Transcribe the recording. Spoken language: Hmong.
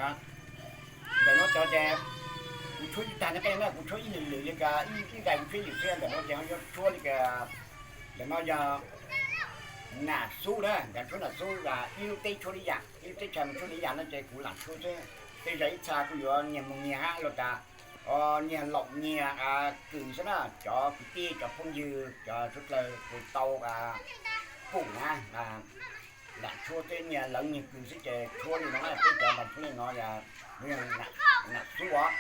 Ntawm no cov ces kuv tshuab ib tag nyob qe na, kuv tshuab ib lwm lwm li ka, ib zais kuv tshuab ib lwm xwb, ntawm no ces ho yuav tshuab li ka, ntawm no yog nam xub na, nkawd tshuab nam xub, ib lub teb tshuab li yam, ib lub teb chaws mas tshuab li yam no ces kuv lam tshuab xwb. Tej zaum ib txha kuj yuav nyias mus nyias hab los tas, nyias laum nyias kws xwb na, cov kwv tij cov phooj ywg cov suav dlawg kuj tau pum na, lam tshuab tej nyias lawv nyias kws xwb ces tshuab li no na, peb cov npam tshuab li no yog nam xub os.